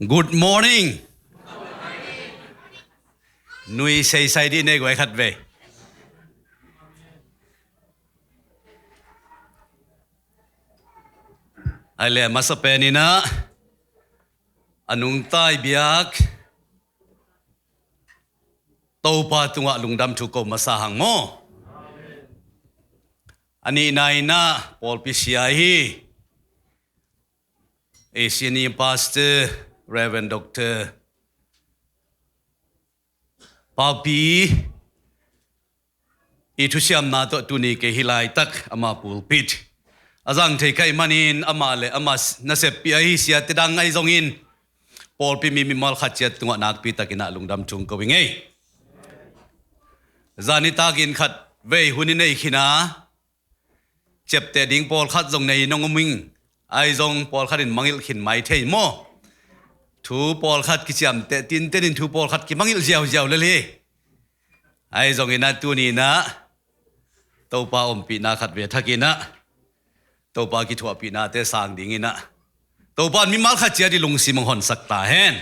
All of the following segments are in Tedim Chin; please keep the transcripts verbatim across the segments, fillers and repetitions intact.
Good morning. Nui seisai dih nei guai khat vei. Ai le masa peninah a nungtai biak Topa tungah lungdam thu ko masa hang maw? A nihna inah pawlpi sia hi. A senior pastor, Reverend Doctor Paupi i thusiamna tawh tuni kei hi laitak ama pulpit a zang thei kaih manin amah le ama nasep pih ahi siate dang ahi zongin pawlpi mi mimal khat ciat tungah nakpi takinah lungdam thu ko i ngei. Zani takin khat vei hun i nei khina ciapteh ding pawlkhat zong nei nong um ing. Ahi zong pawlkhat in mangilh khin mai thei maw? Thu pawlkhat kiciamteh tinten in thu pawlkhat kimangilh ziauziau lel hi. Ahi zong inah tuni inah Topa ompihna khat ve thak inah Topa kithuahpihnate sang ding inah Topa in mimal khat ciat i lungsim hong honsak ta hen.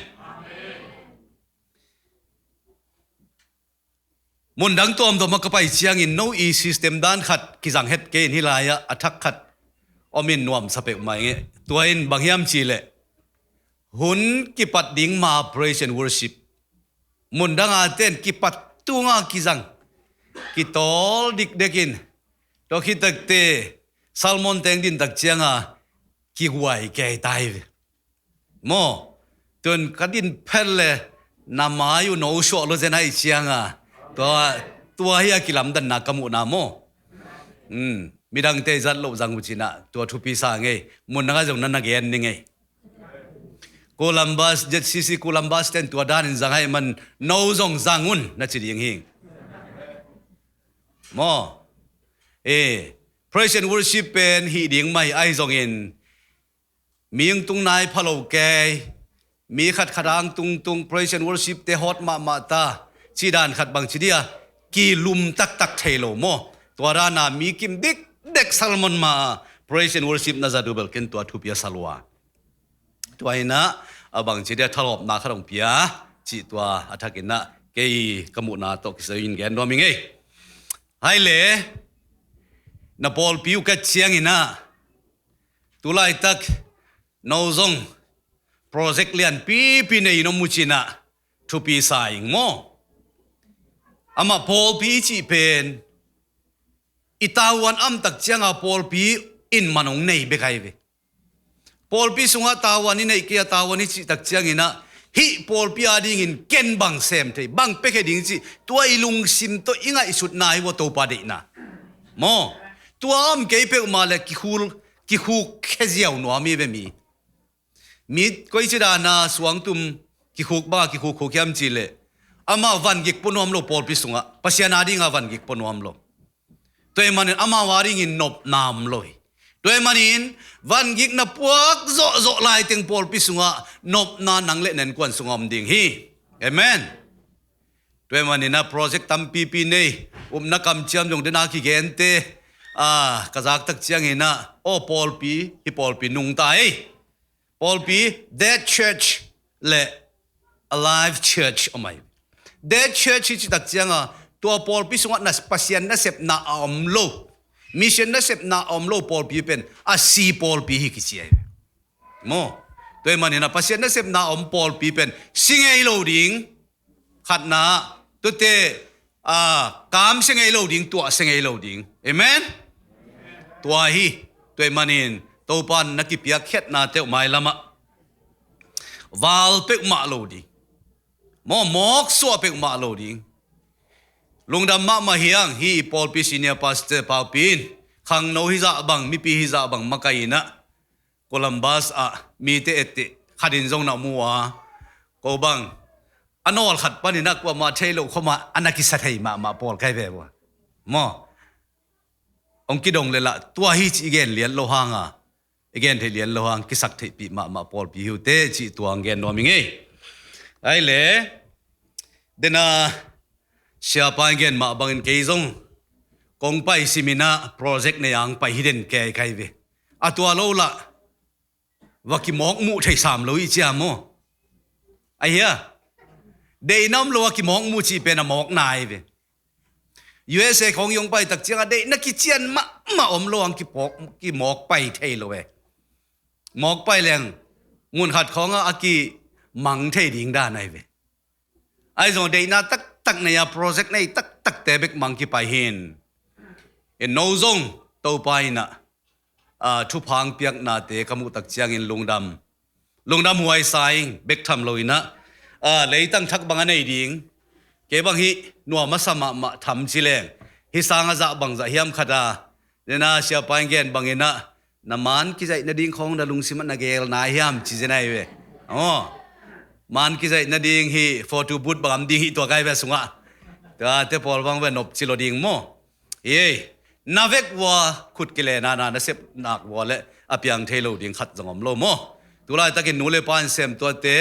Mundang tuamtuam ah ka pai ciangin no i system dan khat kizang het kei in hih lai-ah a thak khat om in nuamsa peuhmah i ngei. Tua in bang hiam cihleh hun kipat ding ma praise and worship mundang a ten kipat tunga kizang kitawl dikdekin tua khitakte salmon teng din tak cianga kiguai kei tai ve. Maw, tun ka din phet le na mai uh no suah lo zen ahi cianga tua, tua hi a kilamdanna ka muhna maw? Midangte zat loh zang uh cinah tua thupi sa ngei. Mun nangah zong na na gen ni ngei. Columbus, Z C C Columbus ten tua danin zang ahi man no zong zang un na ci ding hi. Maw? E, praise and worship pen hih ding mai ahi zongin mi ang tung nai pha lo kei, mi khatkhat ang tungtung praise and worship te hot mahmah ta, ci dan khat bang ci dia kilum taktak thei lo maw? Tua dana mi kim dikdek salmon ma praise and worship na za dubel ken tua thupi a sa lua. Tua inah a bang ci dia thalawpna khat hong pia cih tua a thak inah kei ka muhna tawh kisai in gen nuam i ngei. Hai le na pawlpi uh ka ciang inah tulaitak no zong project lianpipi nei in om uh cinah thupi sa ing maw? Amah pawlpi i cih pen i tavuan amtak cianga pawlpi in man hong nei bek ahi ve. Pawlpi sungah tavuan i neih kei a tavuan i cih tak cianginah hih pawlpi a dingin ken bang sem thei bang pekhe ding cih tua i lungsim tawh i ngaihsutna hi vua Topa deihna maw? Tua om kei peuhmah le kikhul kikhuk khe ziau nuam hi ve mi. Mi koici dana suangtum kikhuk banga kikhukkhuk hiam cihleh amah vangik pua nuam lo pawlpi sungah Pasian a dinga vangik pua nuam lo. Tua ahih manin amau a dingin nopna om lo hi. Tua ahih manin vangik na puak zawhzawh laiteng pawlpi sungah nopna nang le nenkuan sungah om ding hi. Amen. Tua ahih maninah project tampipi nei upna kamciam zong dena kigente a ka zaktak cianginah aw pawlpi hi pawlpi nungta ei. Pawlpi dead church le alive church om ahi. Dead church hi citak cianga tua pawlpi sungah na Pasian nasepna a om lo, mission nasepna a om lo pawlpi pen a si pawlpi hi kici ahi. Maw? Tua ahih maninah Pasian nasepna a om pawlpi pen si ngei lo ding. Khatna tute a kam se ngei lo ding, tuah se ngei lo ding. Amen. Tua hi. Tua ahih manin Topan na kipiak khiatna teuh mailamah val peuhmah lo ding. Mawmawk suah peuhmah lo ding. Lungdam mahmah hiang hi i pawlpi senior pastor Paupi in khangno hizah bang mipi hizah bang makai inah Columbus ah mite etteh khatin zong na mu a ko bang a nawl khat paninah kuamah thei lo khoma a na kisa thei mahmah pawl kai ve vua. Maw? Hong kidong le lah tua hi ci i gen lian lo hanga i gen theih lian lo hang kisak theihpih mahmah pawlpi hi uh teh cih tua hong gen nuam i ngei. Ai le dena siapa i gen mah bangin kei zong kong pai siminah project nei ang pai hi den kei kai ve. A tua lo lah va kimawk muh thei sam lo i cia maw? Ahi a, deihna om lo a kimawk mu cih pen a mawkna ahi ve. U S A khawng i hong pai tak ciangah deihna kician mahmah om lo ang kipawk, kimawk pai thei lo e. Mawk pai leng mun khat khawngah a kimang thei ding dan ahi ve. Ahi zong deihna taktak nei a project nei taktakte bek mang kipai hi in. In no zong Topa in ah, ah, thupha hong piaknate ka muh tak ciangin lungdam, lungdam huai sa ing, bek tham lo in ah, ah, leitang thak bang a nei ding. Kei bang hih nuam a sa mahmah tham ci leng, hih sang a zah bang zah hiam khat a, nena siapa in gen bangin ah, na man kizaih nading khawng na lungsim ah na geel na hiam ci zen ahi ve. Aw, man kizaih nading hih photo booth bang om ding hih tua kai ve sungah. Tuate pawl bang ve nop ci lo ding maw. Ei, na vek vua khut kile na, na, na sep nak vua le a piang thei lo ding khat zong om lo maw. Tulaitakin nu le pa in sem tuate,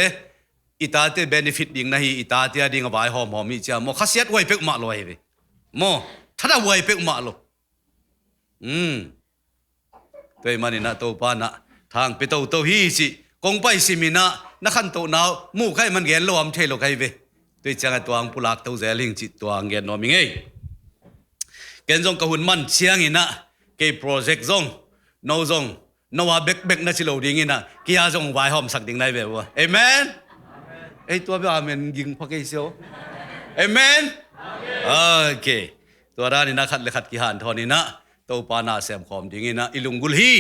i tate benefit ding na hi, i tate a ding a vaihawmhawm hi cia maw. Khasiat huai peuhmah lo ahi ve. Maw, thada huai peuhmah lo. Hmm. Tua ahih manin ah Topa in ah thang pia toto hi cih kong pai simin ah na khantohna uh muh kha ahih man gen lo om thei lo kha hi ve. Tua ahih ciangah tua hong pulak to zel hing cih tua hong gen nuam ing ei. Ken zong ka hun man ciangin ah kei project zong, no zong, no a bekbek na ci lo dingin ah kei a zong vaihawmsak ding na hi ve ua. Amen. Ei, tua bia amen ging pha kei sio. Amen. Okay. Tua danin ah khat le khat kihanthawn in ah Topa na sem khawm dingin ah i lunggulh hi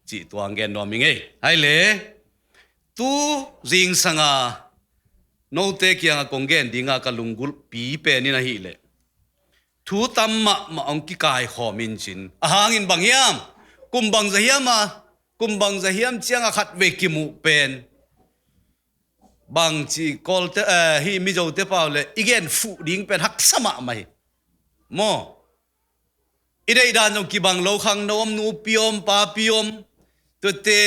cih tua hong gen nuam ing ei. Hai le, tu zingsang a note kiangah kong gen ding a ka lunggulhpi pen in ahih leh, thu tam mahmah hong kikaikhawm in cin. A hangin bang hiam? Kum bang za hiam a, kum bang za hiam ciangah khatvei kimuh pen, bangci Kawlte, eh, hih Mizote pau le i gen fuh ding pen haksa mahmah hi. Maw? I deihdan zong kibang lo, khangno om, nupi om, papi om. Tuate,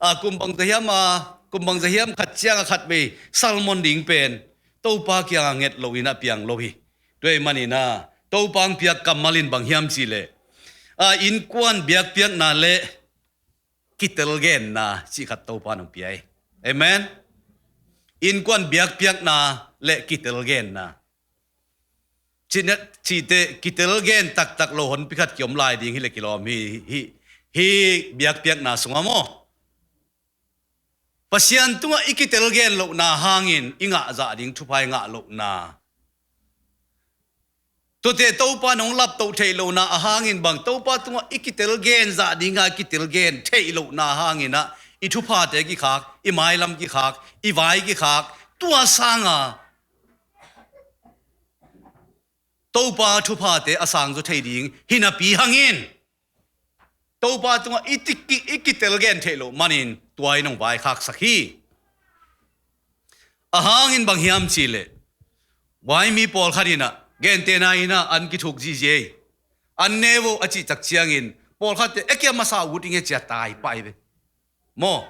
a, kum bang za hiam a, kum bang za hiam khat ciangah khatvei sermon ding pen Topa kiangah nget lo in ah piang lo hi. Tua ahih manin ah Topa hong piak kammal in bang hiam cih leh, a, innkuan biakpiakna le kitelgenna cih khat Topa in hong pia hi. Amen. Innkuan biakpiakna le kitelgenna. Cihna, cihte kitelgen taktak lo honpi khat kiom lai ding hi le kilawm hi, hi, hih biakpiakna sungah maw. Pasian tungah i kitelgen lohna hangin i ngah zah ding thupha i ngah lohna. Tuate Topa in hong laptoh theih lohna a hangin bang, Topa tungah i kitelgen zah dinga i kitelgen theih lohna hangin ah i thuphate kikhak, i mailam kikhak, i vai kikhak, tua sanga Topa thuphate a sangzaw thei ding hi napi hangin Topa tungah i tiki, i kitelgen theih loh manin tua in hong vaikhaksak hi. A hangin bang hiam cih leh, vai mi pawlkhat in ah gentehna in ah an kithuk zihziah ei. An ne vo a cih tak ciangin pawlkhatte, e, kei a masa ut ing e ci a tai pah hi ve. Maw?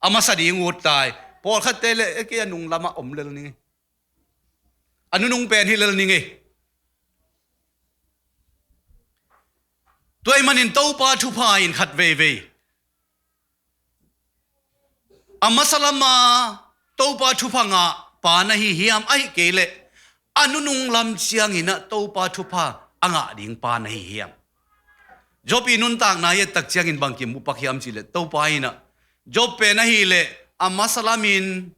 A masa ding ut tai. Pawlkhatte le, e, kei a nung lamah om lel ning e. A nunung pen hi lel ning e. Tua ahih manin Topa thupha in khat veivei, a masa lama Topa thupha ngah pa na hi hiam, ahih kei leh a nunung lam ciangin ah Topa thupha a ngah ding pa na hi hiam? Job i nuntakna i et tak ciangin bang kimu pak hiam cih leh, Topa in ah Job pen ahih leh a masa lamin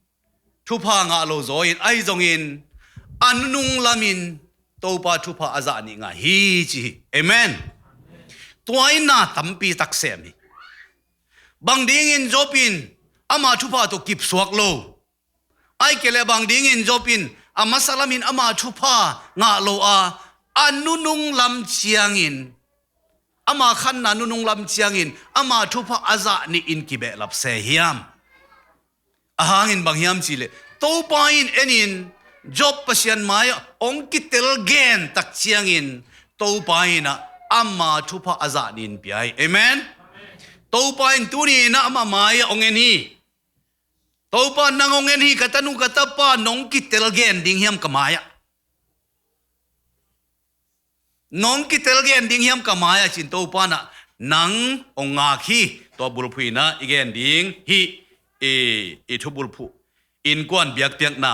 thupha ngah lo zaw in, ahi zongin a nunung lamin Topa thupha a zah nih ngah hi ci hi. Amen. Tua in na tampi tak sem hi. Bang dingin Job in ama thupha tawh kipsuak lo? Ahih kei leh bang dingin Job in a masa lamin ama thupha ngah lo a, a nunung lam ciangin, ama khanna nunung lam ciangin ama thupha a zah nih in kibehlap se hiam? A hangin bang hiam cih leh, Topa in en in Job Pasian mai-ah hong kitelgen tak ciangin Topa in ah ama thupha a zah nih in pia hi. Amen. Topa in tuni in ah ama mai-ah hong en hi. Topa, nang hong en hi, ka tanu ka tapa nong kitelgen ding hiam ka mai-ah? Nong kitelgen ding hiam ka mai-ah ci-in Topa in ah nang hong ngak hi. Tua bulphuh in ah i gen ding hih i, i thubulphuh, innkuan biakpiakna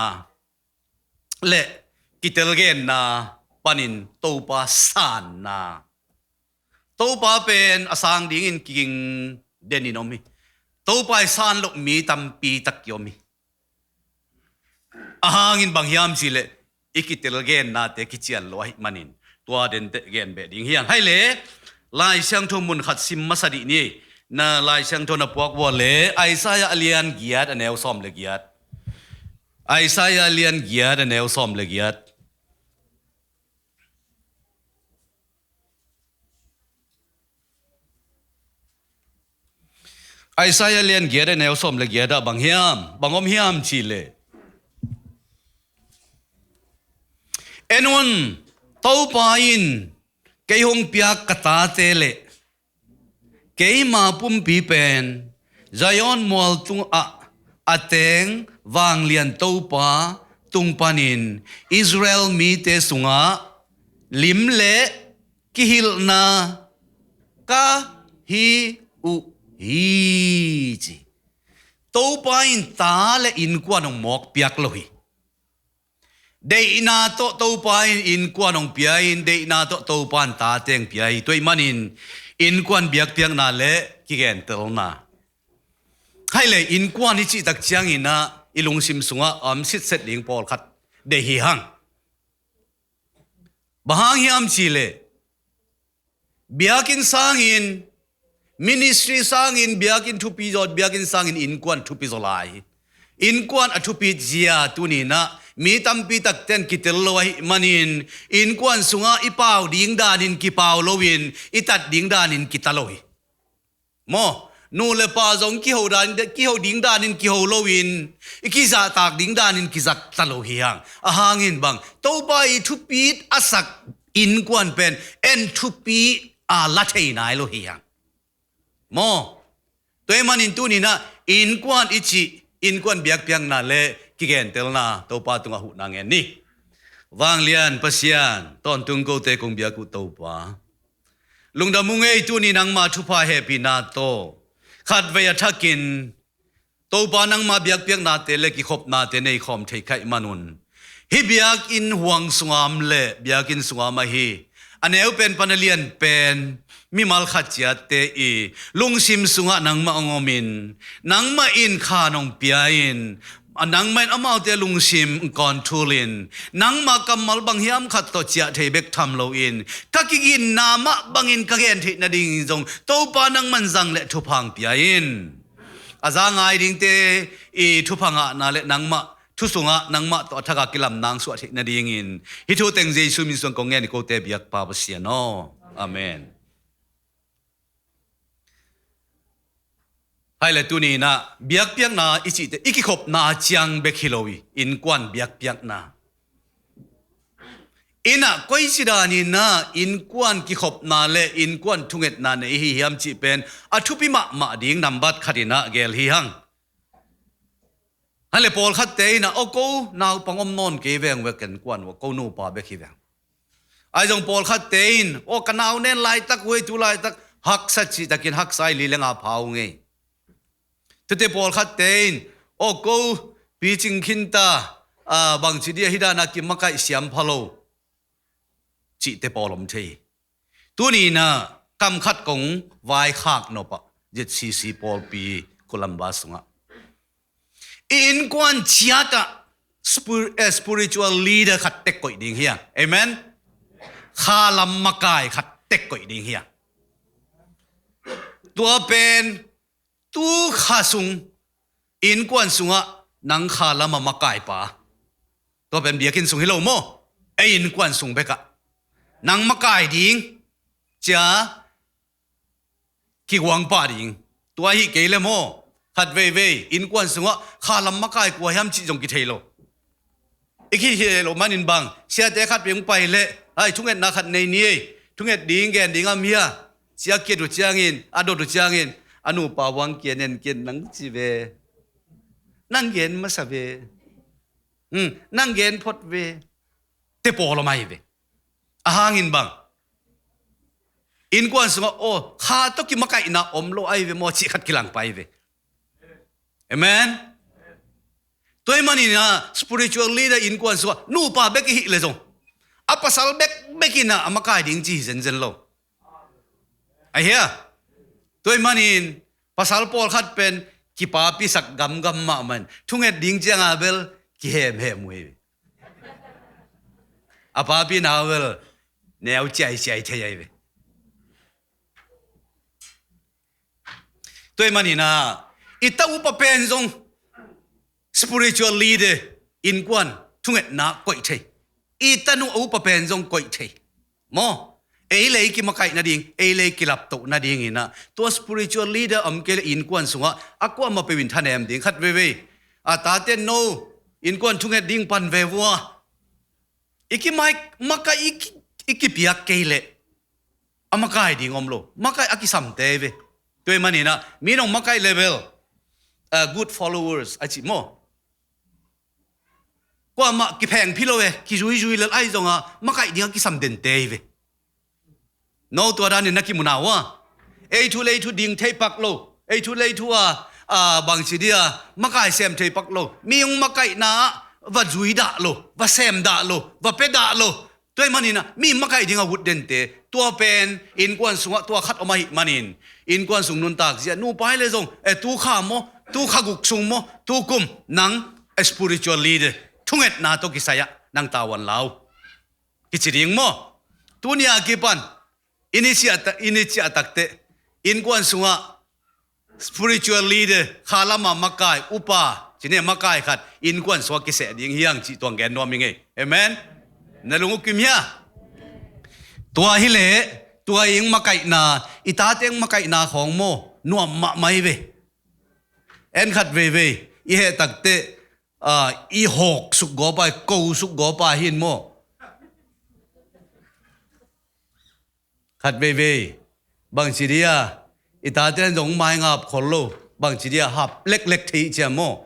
le kitelgenna panin Topa sanna. Topa pen a sang dingin kiging denin om hi. Topa i san loh mi tampi tak ki om hi. A hangin bang hiam cihleh i kitelgennate kician lo ahih manin tua dente gen beh ding hi hang. Hai le, Lai Siangtho mun khat sim masa dih ni. Na Lai Siangtho na puak vua le Isaiah a lian giat a neu sawm le giat. Isaiah a lian giat a neu sawm le giat. Isaiah lian giat a neu sawm le giat ah bang hiam, bang om hiam cihleh, en un, Topa in kei hong piak ka tate le keima pumpi pen Zion mual tungah a teng vanglian Topa tung panin Israel mite sungah lim le kihilhna ka hi uh hi, ci. Topa in ta le innkuan hong mawk piak lo hi. Deihna tawh Topa in innkuan hong pia in, deihna tawh Topa in ta teng pia hi. Tua ahih manin innkuan biakpiakna le kigentelna. Hai le, innkuan i cih tak ciangin ah i lungsim sungah a om sitset ding pawlkhat deih hi hang. Bang hang hiam cihleh, biakinn sangin, ministry sangin, biakinn thupi zaw, biakinn sangin innkuan thupi zaw lai hi. Innkuan a thupi zia tuni-in ah mi tampi takten kitel lo ahih manin, innkuan sungah i pau ding danin kipau loin, i tat ding danin kita lo hi. Maw, nu le pa zong kiho dan, kiho ding danin kiho loin, i kizahtak ding danin kizahta lo hi hang. A hangin bang, Topa i thupit a sak innkuan pen en thupi a la thei nai lo hi hang. Maw, tua ahih manin tuni-in ah innkuan i cih, innkuan biakpiakna le kigentelna Topa tungah huhna ngen ni. Vanglian Pasian, tawntung kote kong biak uh Topa, lungdam ung ei, tuni nangma thupha hehpihna tawh khatvei a thakin Topa nangma biakpiaknate le kikhopnate nei khawm thei ka hih manun, hih biakinn huang sungah om le biakinn sungah om ahi a neu pen pan a lian pen mimal khat ciatte i lungsim sungah nangmah hong omin, nangmah in khan hong pia in, a nangmah in amaute lungsim hong control in, nangmah kammal bang hiam khat tawh ciah thei bek tham loin, ka kiginna mah bangin ka gen theih nading zong Topa nangmah in zang le thupha hong pia in. A za ngai dingte i thupha ngahna le nangmah thu sungah nangmah tawh a thak a kilamna hong suah theih nadingin hih thu teng Jesu min suang kong ngen hi, kote biakpa Pasian aw. Amen. Hai le, tuni-in ah biakpiakna i cihte i kikhopna ciang bek hi lo hi, innkuan biakpiakna. Inn ah koici danin ah innkuan kikhopna le innkuan thungetna nei i hi hiam cih pen a thupi mahmah ding nambat khatin ah gel hi hang. Hai le, pawlkhatte in ah, aw, ko naupang om nawn kei veng ve, ken kuan uh a, ko nupa bek hi veng. Ahi zong pawlkhatte in, aw, ka nau nen laitak uh ei, tu laitak haksa cihtakin haksa i li le nga pha uh ngei. Tute pawlkhatte in, aw, ko picing khinta, a, bangci dia hih dana kimakaih siam pha lo cihte pawl om thei. Tuni-in ah kam khat kong vaikhak nop ah, Z C C pawlpi Columba sungah i innkuan ciat ah spir-, eh, spiritual leader khat tek koih ding hi a. Amen. Khalam makai khat tek koih ding hi a. Tua pen tu kha sung, innkuan sungah nang khalam a makaipa. Tua pen biakinn sung hi lo maw? Ei innkuan sung bekah nang makai ding, cia kiguang pah ding. Tua hi kei le maw, khat veivei innkuan sungah khalam makai kua hiam cih zong kithei lo. I kithei lo manin bang, siate khat peuh hong pai leh, hai, thungetna khat nei ni ei, thunget ding, gen ding om hia, cia kiat uh ciangin, a dot uh ciangin, a nupa uh hong kiat, en kiat, nang ci ve, nang gen masa ve, hmm, nang gen phot ve, te pawl om ahi ve. A hangin bang, innkuan sungah, aw, kha tawh kimakaihna om lo ahi ve maw, cih khat kilang pah ahi ve. Amen. Tua ahih manin ah spiritual leader innkuan sungah nupa bek i hih leh zong a pasal bekbek in ah a makai ding ci hi zenzen lo. Ahi a? Tua ahih manin pasal pawlkhat pen kipapisak gamgam mahmah in thunget ding ciang a bel kihemhem uh hi. A papina uh bel neu ciaiciai thei ahi ve. Tua ahih manin ah i ta upa pen zong spiritual leader, innkuan thungetna koih thei. I tanu a upa pen zong koih thei. Maw? Ei le ei kimakaih nading, ei le ei kilaptoh nading in ah tua spiritual leader om kei le innkuan sungah a kuamah peuh in thanem ding khat veivei. A tate no innkuan thunget ding pan ve vua. I kimai makai i ki, i kipiak kei leh a makai ding om lo. Makai a kisamte ve. Tua ahih manin ah mi nong makai level, uh, good followers a cih maw? Kuamah kipheng phi lo e, kizuizui lel ahi zongah makai ding a kisam dente hi ve. No, tua danin na kimu na uh a. Ei thu le ei thu ding thei pak lo. Ei thu le ei thu a, a, bangci dia makai sem thei pak lo. Mi hong makaihna ah va zui dah lo, va sem dah lo, va pia dah lo. Tua ahih manin ah mi makai ding a ut dente. Tua pen innkuan sungah tua khat om ahih manin innkuan sung nuntak zia nupa hi le zong, e, tu kha maw, tu kha guk sung maw, tu kum nang, e, spiritual leader thungetna tawh kisai ah nang tavuan lau kici ding maw? Tuni a kipan i ni ciah ta, i ni ciah takteh innkuan sungah spiritual leader, kha lama makai, upa, cine makai khat innkuan sungah kiseh ding hi hang cih tuang gen nuam ing ei. Amen. Na lung uh kim hia? Tua hileh tua ing makaihna, i tate ing makaihna khawng maw nuam mahmah hi ve. En khat veivei i heh takteh, a, i hawk suk gawpa, i ko suk gawpa hin maw? Khat veivei bangci dia i tate in zong mai ngap khol lo, bangci dia hap leklek thei ciam maw?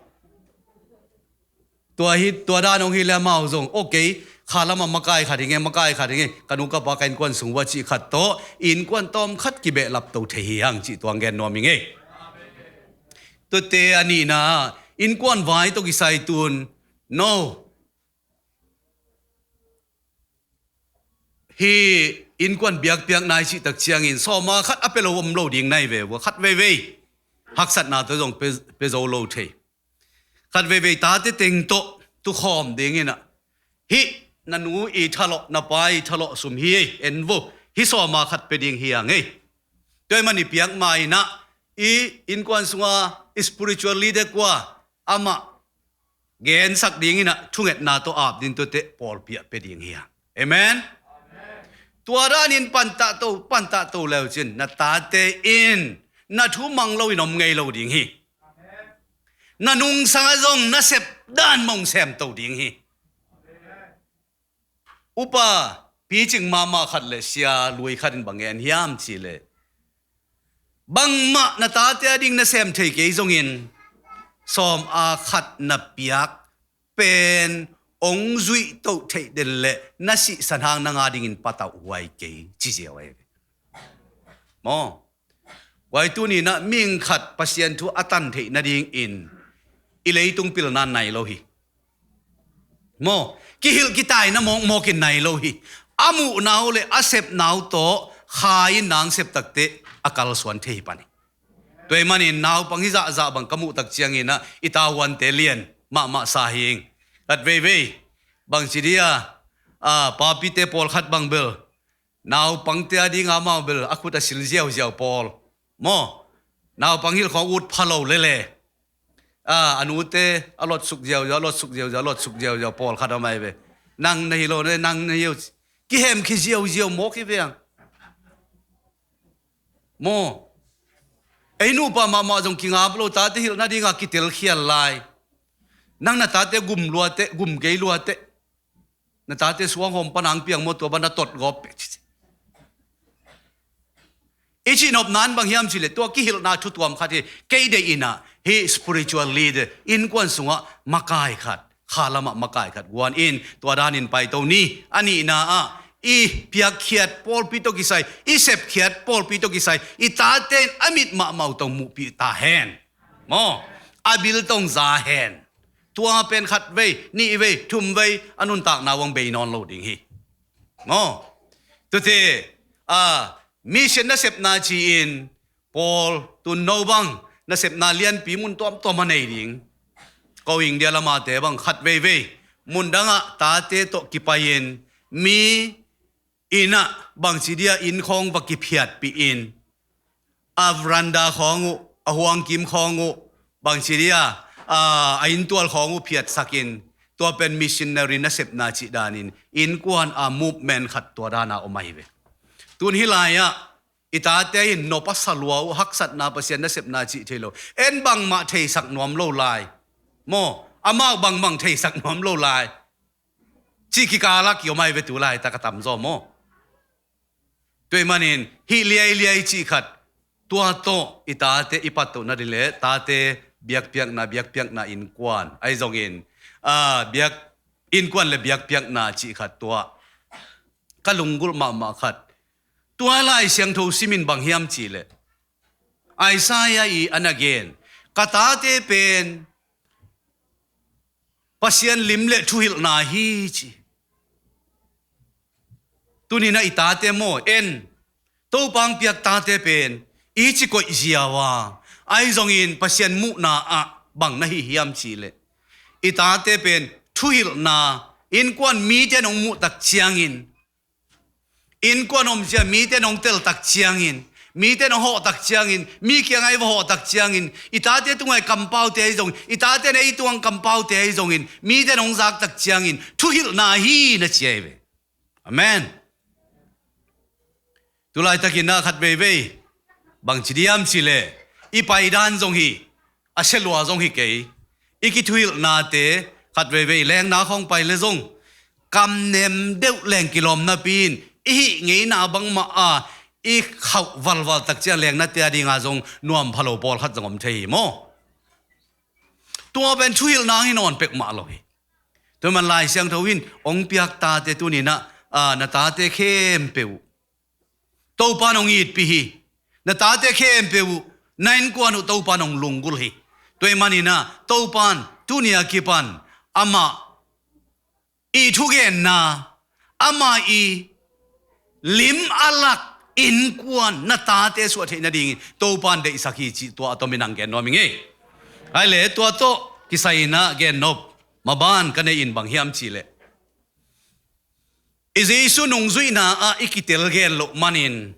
Tua hi, tua dan hong hi le amau zong, okay, kha lama makai khat hi nge, makai khat hi nge, ka nu ka pa ka innkuan sung uh a cih khat tawh innkuan tawm khat kibehlap to thei hi hang cih tuang gen nuam hi nge. Tuate a nihna innkuan vai tawh kisai tun, no, hi innkuan biakpiakna i cih tak ciangin sawma khat a pia lo om lo ding nai ve vua, khat veivei haksatna tawh zong pia, pia zo lo thei. Khat veivei tate teng tawh tukhawm dingin ah, hih na nu i thalawh, na pa i thalawh sum hi ei, en vo, hih sawma khat pia ding hi hang ei. Tua ahih manin piak ma in ah i innkuan sunga i spiritual leader kua, amah gensak dingin ah thungetna tawh ap ding, tuate pawlpi ah pia ding hi hang. Amen. Tua danin pantah to, pantah to leucin na tate in na thu mang loin om ngei lo ding hi. Na nungsang ah zong na sep dan mong sem to ding hi. Upa picing mahmah khat le sia lui khat in bang gen hiam cih leh, bangmah na tate a ding na sem thei kei zongin sawm a khat na piak pen hong zuih toh theih den leh na sihsan hang nang a dingin patauh huai kei ci ziau ahi ve. Maw? Guai, tuni in ah mihing khat Pasian thu a tan theih nadingin i leitung pilna nai lo hi. Maw? Kihilh kitaina mawkmawk in nai lo hi. A muhna uh le a sepna uh tawh kha in nang sep takteh a kalsuan thei hi pan hi. Tua ahih manin naupang hi zahzah bang ka muh tak ciangin ah i tavuante lian mahmah sa hi ing. Khat veivei bangci dia, a, papite pawlkhat bang bel naupangte a ding a amau bel a khut a sil ziauziau pawl. Maw? Naupang hilh khawng ut pha lo lele, a, a nute a lotsuk ziauziau, a lotsuk ziauziau, a lotsuk ziauziau pawlkhat a om ahi ve. Nang na hi lo, nang na hi uh. Kihem khi ziauziau mawk hi ve ang. Maw? Ei nupa mahmah zong kingap lo, tate hilh nadinga kitelkhial lai. Nang na tate gum luateh, gum kei luateh. Na tate suanghawm pana ang piang maw, tua bana tot gawp pek ci. I cihnopna in bang hiam cih leh tua kihilhna thu tuam khat hi. Kei deih in ah hih spiritual leader, innkuan sungah makai khat, kha lamah makai khat guan in tua danin paito ni. A nihna ah i piakkhiat pawlpi tawh kisai, i sepkhiat pawlpi tawh kisai i tate in a mit mahmah uh tawh muhpih ta hen. Maw? A bil tawh za hen. tua pen khat vei, nih vei, thum vei a nuntakna uang bei nawn lo ding hi. Maw? Tute, a, mission nasepna ci-in Paul tun no bang nasepna lianpi mun tuamtuam a nei ding. Ko India lamate bang khat veivei mun dangah tate tawh kipai-in mi innah bangci dia inn khawng va kiphiatpih in, a veranda khawng uh, a huangkim khawng uh, bangci dia, a, a inntual khawng uh phiatsakin, tua pen missionary nasepna cih danin innkuan a movement khat tua dana om ahi ve. Tun hih lai-ah i tate in nop a sa lua uh, haksatna, Pasian nasepna cih thei lo. En bangmah theisak nuam lo lai. Maw, amau bangmah theisak nuam lo lai. Cih kikala kiom ahi ve tu laitak a tamzaw maw. Tua ahih manin hih liailiai cih khat, tua tawh i tate i pattoh nading le tate biakpiakna, biakpiakna innkuan ahi zongin, a, biak, innkuan le biakpiakna cih khat tua ka lunggulh mahmah khat. Tua Lai Siangtho simin bang hiam cihleh, Isaiah i a na gen, ka tate pen Pasian lim le thuhilhna hi ci. Tuninah i tate maw, en, Topa hong piak tate pen i ci koih ziau a, ahi zongin Pasian muhna ah bang na hi hiam cihleh, i tate pen thuhilhna, innkuan mite in hong muhtak ciangin, innkuan om ciang mite in hong teltak ciangin, mite in hong hawhtak ciangin, mi kiangah i va hawhtak ciangin, i tate tungah i kampaute ahi zongin, i tate in ei tungah kampaute ahi zongin, mite in hong zaktak ciangin thuhilhna hi na ci ahi ve. Amen. Tulaitakin ah khat veivei bangci diam cihleh, i paidan zong hi, a sia lua zong hi kei. I kithuhilhnate khat veivei lengna khawng pai le zong, kamnem deuh leng kilawm napi in i hih ngeina bangmah a i khauh valval tak ciang lengnate a dinga zong nuam pha lo pawlkhat zong om thei hi maw. Tua pen thuhilhna hi nawn pek mah lo hi. Tua man Lai Siangtho in hong piak tate tuninah, a, na tate khempeuh uh Topa in hong itpih hi. Na tate khempeuh uh, na innkuan uh Topa in hong lunggulh hi. Tua ahih maninah Topa in tuni a kipan amah i thugenna, amah i lim a lak innkuan na tate suah theih nadingin Topa in deihsak hi cih tua a tomin hong gen nuam ing ei. Ahi le tua tawh kisai-inah gen nop maban ka nei in bang hiam cihleh, i Jesu nungzuihna ah i kitel gen loh manin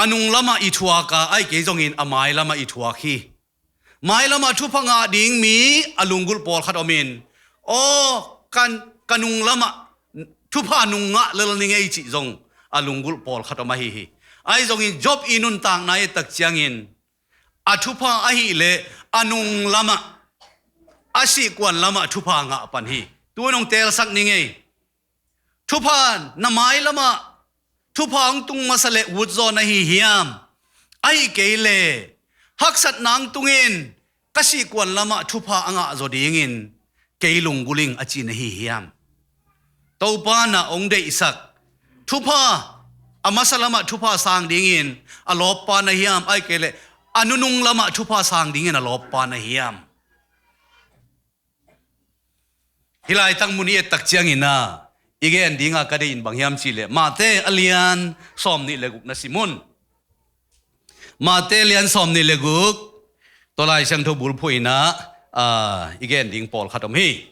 a nung lamah i thuak a, ahi kei zongin a mai lamah i thuak hi. Mai lamah thupha ngah ding mi a lunggulh pawlkhat omin, aw, ka, ka nung lamah thupha nung ngah lel ning ei cih zong a lunggulh pawlkhat om ahi hi. Ahi zongin Job i nuntakna i ettak ciangin a thupha ahih leh a nung lamah, a sihkuan lamah thupha ngah pan hi. Tu-in hong teelsak ning ei. Thupha na mai lamah thupha hong tung masa leh utzaw na hi hiam? Ahih kei leh haksatna hong tungin ka sihkuan lamah thupha a ngahzaw dingin kei lunggulh ing a ci na hi hiam? Topa in ah hong deihsak thupha, a masa lamah thupha sang dingin a lawppa na hiam? Ahih kei leh a nunung lamah thupha sang dingin a lawppa na hiam? Hih laitak mun i ettak ciangin ah i gen dinga ka deih in bang hiam cihleh, Mate a lian sawmnih le guk na sim un. Mate lian sawmnih le guk, tua Lai Siangtho bulphuh in ah, a, i gen ding pawlkhat om hi.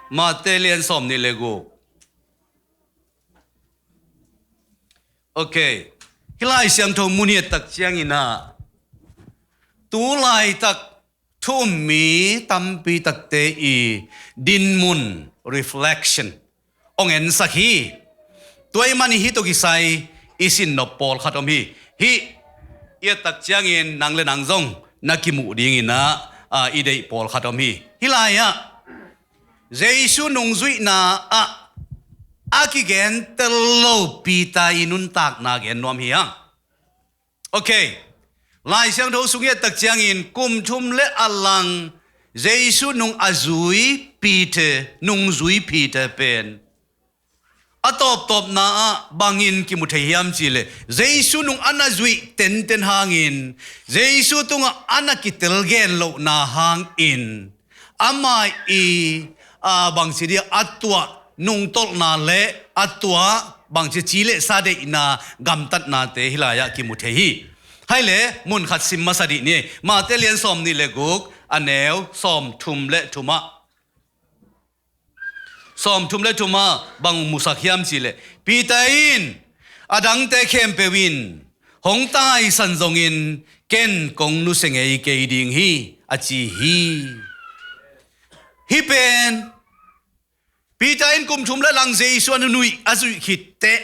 Mate lian sawmnih le guk. Ok. Hih Lai Siangtho mun i ettak ciangin ah tu laitak thu um mi tampi takte i dinmun, reflection, hong ensak hi. Tua ahih manin hih tawh kisai i sin nop pawlkhat om hi. Hih i ettak ciangin nang le nang zong na kimuh dingin ah, a, i deih pawlkhat om hi. Hih lai-ah Jesu nungzuihna ah a kigentel lo Peter i nuntakna gen nuam hi hang. Ok. Lai Siangtho sung i et tak ciangin kum thum le a lang Jesu nung a zui Peter, nungzui Peter pen a tawptawpna ah bangin kimu thei hiam cihleh, Jesu nung a na zuih tenten hangin, Jesu tungah a na kitel gen lohna hangin, amah i, a, bangci dia a tuah nungtolhna le a tuah bangci ci le sa deihna gamtatnate hih lai-ah kimu thei hi. Hai le, mun khat sim masa dih ni. Mate lian sawm nih le guk, a neu sawm thum le thum ah. Sawm thum le thum ah bang musak hiam cihleh, Peter in a dangte khempeuh in hong taisan zongin ken kong nusia ngei kei ding hi, a ci hi. Hih pen Peter in kum thum le lang Jesu a nunuih a zuih khit teh,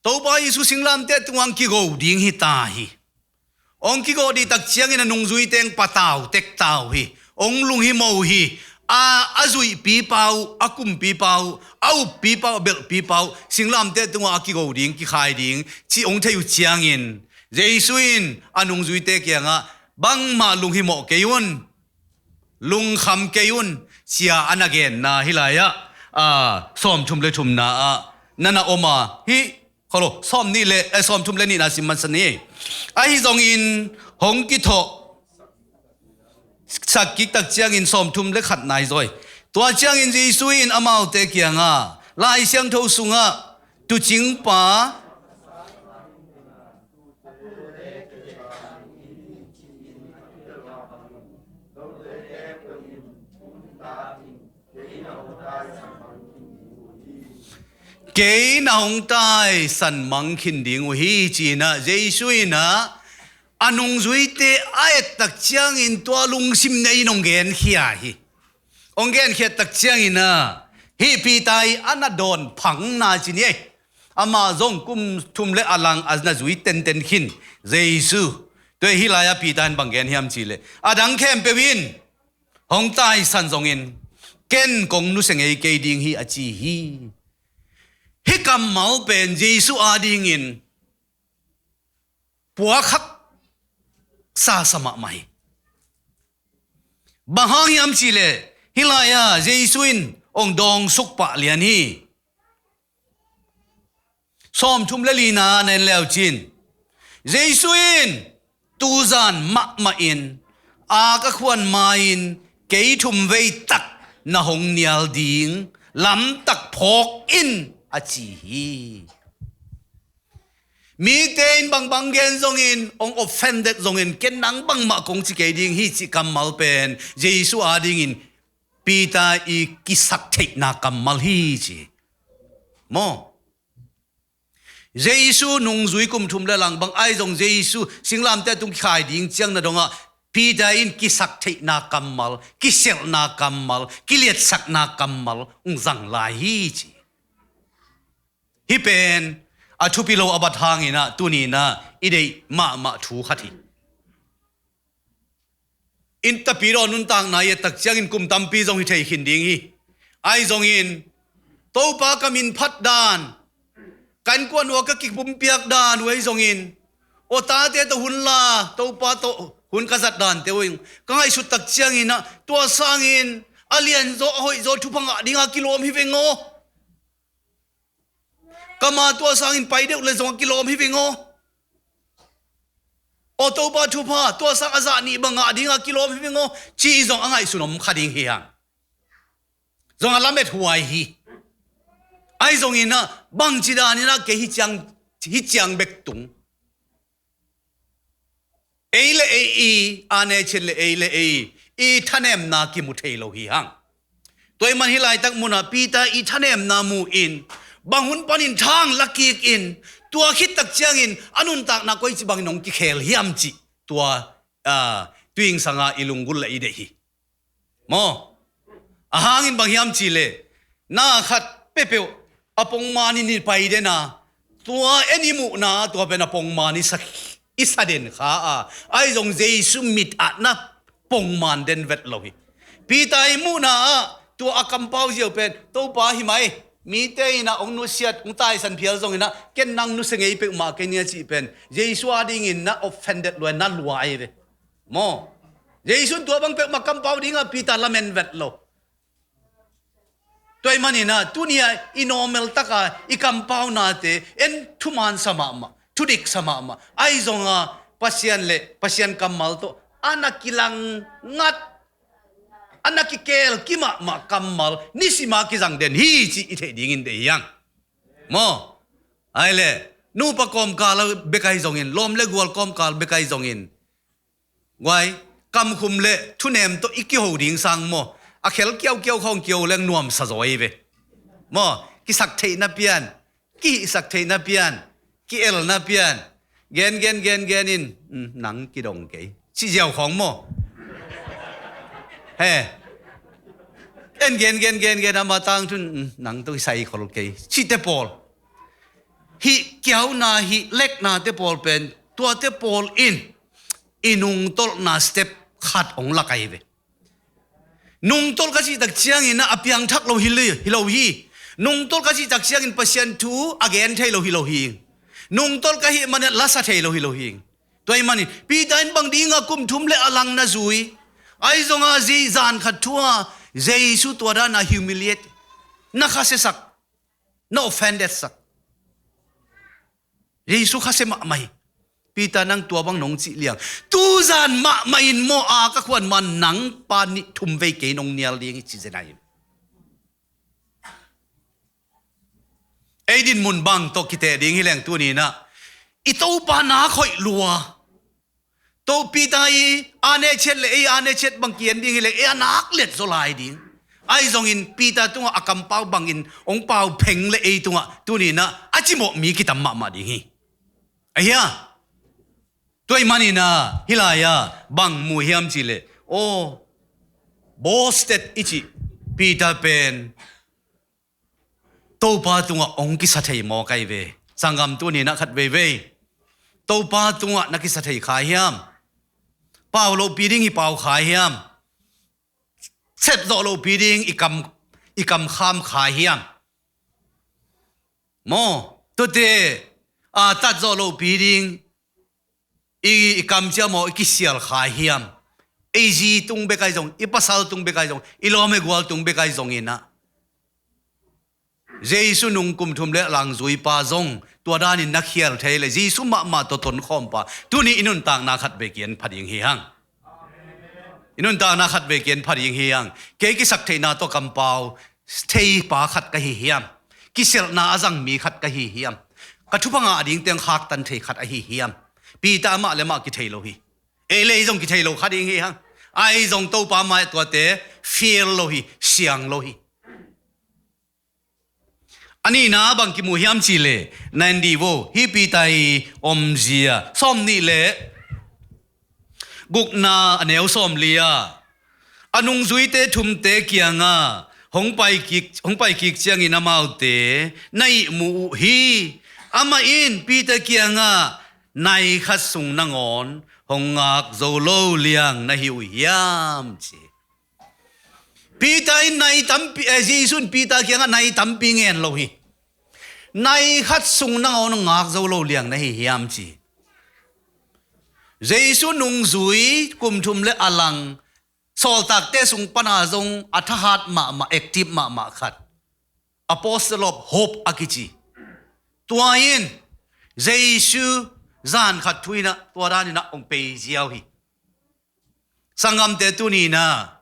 Topa Jesu singlamteh tungah hong kigo ding hi ta hi. Hong kigo dih tak ciangin a nungzuite hong patau tekta uh hi. Hong lunghimo uh hi. A, a zuihpipa uh, a kumpipa uh, a uppipa uh, a belhpipa uh, singlamteh tungah a kigo ding, kikhai ding cih hong thei uh ciangin, Jesu in a nungzuite kiangah, bangmah lunghimawh kei un, lungkham kei un, ci-a a na genna hih lai-ah, a, sawm thum le thumna ah na na om a, hih, kholo, sawm nih le, eh, sawm thum le nihna sim masa ni. Ahi zongin hong kithawh sak kik tak ciangin sawm thum le khatna hi zaw hi. Tua ciangin Jesu in amaute kiangah, Lai Siangtho sungah, tuucingpa Kei na hong taisan mang khin ding uh hi, ci-in ah, Jesu in ah, a nungzuite a et tak ciangin tua lungsim nei in hong genkhia hi. Hong genkhiat tak ciangin ah, hih Peter i a na dawn phangna ci ni ei. Amah zong kum thum le a lang a na zui tenten khin Jesu. Tua hih lai-ah Peter in bang gen hiam cihleh, a dang khempeuh in hong taisan zongin ken kong nusia ngei kei ding hi, a ci hi. Hih kammal pen Jesu adingin puakhak sasa mahmah hi. Bang hang hiam cihleh, hih lai-ah Jesu in hong dawngsuk pah lian hi. Sawm thum le lina na en leucin, Jesu in, tuzan mahmah in, a ka khuan ma-in kei thum vei tak na hong nial ding lamtak phawk in, a ci hi. Mite in bangbang gen zongin, hong offended zongin, ken nang bangmah kong ci kei ding hi, cih kammal pen Jesu adingin Peter i kisaktheihna kammal hi, ci. Maw? Jesu nungzui kum thum le lang bang ahi zong Jesu singlamteh tung kikhai ding ciang na dongah Peter in kisaktheihna kammal, kiselhna kammal, kiliatsakna kammal hong zang lai hi, ci. Hih pen a thupi lo a bat hangin ah tuni-in ah i deih mahmah thu khat hi. Inntapi dawn nuntakna i et tak ciangin kum tampi zong hi thei khin ding hi. Ahi zongin Topa ka min phat dan, ka innkuan uh a ka kipumpiak dan uh ahi zongin, aw tate tawh hun la, Topa tawh hun ka zat dante uh ahi zong, ka ngaihsut tak ciangin ah tua sangin a lianzaw a hoihzaw thupha ngah dinga kilawm hi veng aw. Ka ma tua sangin pai deuh le zong a kilawm hi veng aw. Aw Topa thupha, tua sang a zah nih bang ngah dinga kilawm hi veng aw, ci-in zong a ngaihsun om kha ding hi hang. Zong a lamet huai hi. Ahi zongin ah bangci danin ah kei hih ciang, hih ciang bek tung. Ei le ei i, a nechin le ei le ei i thanemna kimu thei lo hi hang. Tua ahih man hih laitak munah Peter i thanemna mu-in, bang hun panin thang la kik in, tua khit tak ciangin a nuntakna koici bangin hong kikhel hiam cih tua, ah, tuingsanga i lunggulh le i deih hi. Maw? A hangin bang hiam cihleh, na khat peuhpeuh a pongman in i pai den a, tua en i muhna tua pen a pongman i sa, i sa den kha a, ahi zong Jesu mit ah na pongman den vet lo hi. Peter i muhna ah tua a kampau ziau pen Topa hi mai, Mite in ah hong nusiat, hong taisan phial zongin ah, ken nang nusia ngei peuhmah kei ning a cih pen Jesu adingin na offended lua, na lua ahi ve. Maw? Jesu in tua bang peuhmah kampau dingah Peter lamen vet lo. Tua ahih manin ah tuni-ah i normal taka i kampaunate en thuman sa mahmah, thudik sa mahmah. Ahi zongah Pasian le Pasian kammal tawh a na kilang ngat, a na kikel kimahmah kammal nisima kizang den hi cih i theih dingin deih hi hang. Maw? Ahih leh nupa kawmkal bek ahi zongin, lawm le gual kawmkal bek ahi zongin, guai, kamkhum le thunem tawh i kiho ding sang maw, a khel kiaukiau khawng kiho leng nuamsa zaw hi ve. Maw? Kisak theihna pian, kihihsak theihna pian, ki-elna pian, gen gen gen gen in, "Um, nang kidong kei," cih ziau khawng maw? He. En gen gen gen gen, amah tangthu in, "Um, nang tawh kisai khol kei," cihte pawl, hih kiauna, hih leknate pawl pen, tuate pawl in i nungtolhna step khat hong lak ahi ve. Nungtolh ka cih tak ciangin ah a piangthak lo hi lo, hi lo hi. Nungtolh ka cih tak ciangin Pasian thu a gen thei lo hi lo hi. Nungtolh ka hih manin lasa thei lo hi lo hi. Tua ahih manin Peter in bang dingah kum thum le a lang na zui? Ahi zongah zan khat thu-ah Jesu tua dan a humiliate, na khasiasak, na offended sak. Jesu khasia mahmah hi. Peter, nang tua bang nong cih liang, tuzan mahmah in maw, a ka khuan man nang pa nih thum vei kei nong nial ding hi, ci zen ahi. Ei dinmun bang tawh kiteh ding hi leng tuni-in ah i Topa nak hoih lua. Topa Peter i a ne chet le ei a ne chet bang ki-en ding hi leng ei a nak let zaw lai ding. Ahi zongin Peter tungah a kampau bangin hong pau pheng le ei tungah tuni-in ah a cimawh mi kitam mahmah ding hi. Ahi a? Tua ahih manin ah hih lai-ah bang mu hiam cih leh, aw, boasted i cih Peter pen Topa tungah hong kisa thei mawk ahi ve. Sanggam, tuni-in ah khat veivei Topa tungah na kisa thei kha hiam? Pau lohpi ding i pau kha hiam? Sep zawh lohpi ding i kam, i kam kham kha hiam? Maw, tuate a tat zawh lohpi ding i, i kamciam aw i kisial kha hiam? Ei zi tung bek ahi zong, i pasal tung bek ahi zong, i lawm i gual tung bek ahi zongin ah, Jesu nung kum thum le lang zuipa zong tua danin na khial thei le Jesu mahmah tawh tonkhawmpa, tuni i nuntakna khat vei ki-en pha ding hi hang. I nuntakna khat vei ki-en pha ding hi hang. Kei kisaktheihna tawh kampau theipa khat ka hi hiam? Kisialhna a zang mi khat ka hi hiam? Ka thupha ngah ding teng khaktan thei khat ahi hiam? Peter amah le amah kithei lo hi. Ei le ei zong kithei lo kha ding hi hang. Ahi zong Topa mai tuate fail lo hi, siang lo hi. A nihna bang kimu hiam cih leh, na en dih vo, hih Peter i omzia, sawm nih le gukna a neu sawm li-ah, a nungzuite thumte kiangah hong pai kik, hong pai kik ciangin amaute na ihmu uh hi. Amah in Peter kiangah, "Nai khat sung nangawn hong ngak zo lo liang na hi uh hiam?" ci. Peter in nai tampi, eh, Jesu in Peter kiangah nai tampi ngen lo hi. "Nai khat sung nangawn hong ngak zo lo liang na hi hiam?" ci. Jesu nungzui kum thum le a lang, sawltakte sung pana zong a thahat mahmah, active mahmah khat, Apostle of Hope a kici, tua in Jesu zan khat thu-in ah, tua danin ah hong pei ziau hi. Sanggamte, tuni-in ah